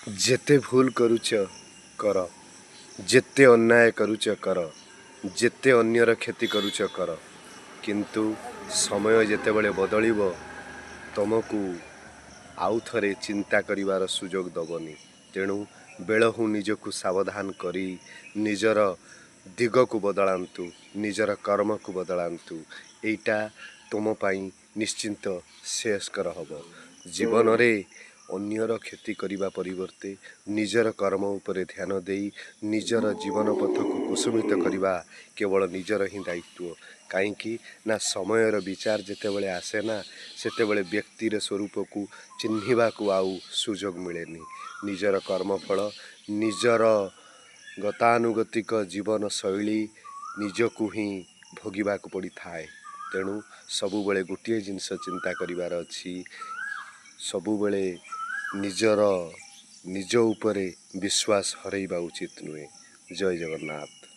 ଯେତେ ଭୁଲ କରୁଛ କର, ଯେତେ ଅନ୍ୟାୟ କରୁଛ କର, ଯେତେ ଅନ୍ୟର କ୍ଷତି କରୁଛ କର, କିନ୍ତୁ ସମୟ ଯେତେବେଳେ ବଦଳିବ ତୁମକୁ ଆଉ ଥରେ ଚିନ୍ତା କରିବାର ସୁଯୋଗ ଦେବନି। ତେଣୁ ବେଳହୁଁ ନିଜକୁ ସାବଧାନ କରି ନିଜର ଦିଗକୁ ବଦଳାନ୍ତୁ, ନିଜର କର୍ମକୁ ବଦଳାନ୍ତୁ। ଏଇଟା ତୁମ ପାଇଁ ନିଶ୍ଚିନ୍ତ ଶ୍ରେୟସ୍କର ହେବ। ଜୀବନରେ ଅନ୍ୟର କ୍ଷତି କରିବା ପରିବର୍ତ୍ତେ ନିଜର କର୍ମ ଉପରେ ଧ୍ୟାନ ଦେଇ ନିଜର ଜୀବନ ପଥକୁ କୁସୁମିତ କରିବା କେବଳ ନିଜର ହିଁ ଦାୟିତ୍ୱ। କାହିଁକି ନା ସମୟର ବିଚାର ଯେତେବେଳେ ଆସେ ନା, ସେତେବେଳେ ବ୍ୟକ୍ତିର ସ୍ୱରୂପକୁ ଚିହ୍ନିବାକୁ ଆଉ ସୁଯୋଗ ମିଳେନି। ନିଜର କର୍ମଫଳ, ନିଜର ଗତାନୁଗତିକ ଜୀବନଶୈଳୀ ନିଜକୁ ହିଁ ଭୋଗିବାକୁ ପଡ଼ିଥାଏ। ତେଣୁ ସବୁବେଳେ ଗୋଟିଏ ଜିନିଷ ଚିନ୍ତା କରିବାର ଅଛି, ସବୁବେଳେ ନିଜର ନିଜ ଉପରେ ବିଶ୍ୱାସ ହରାଇବା ଉଚିତ ନୁହେଁ। ଜୟ ଜଗନ୍ନାଥ।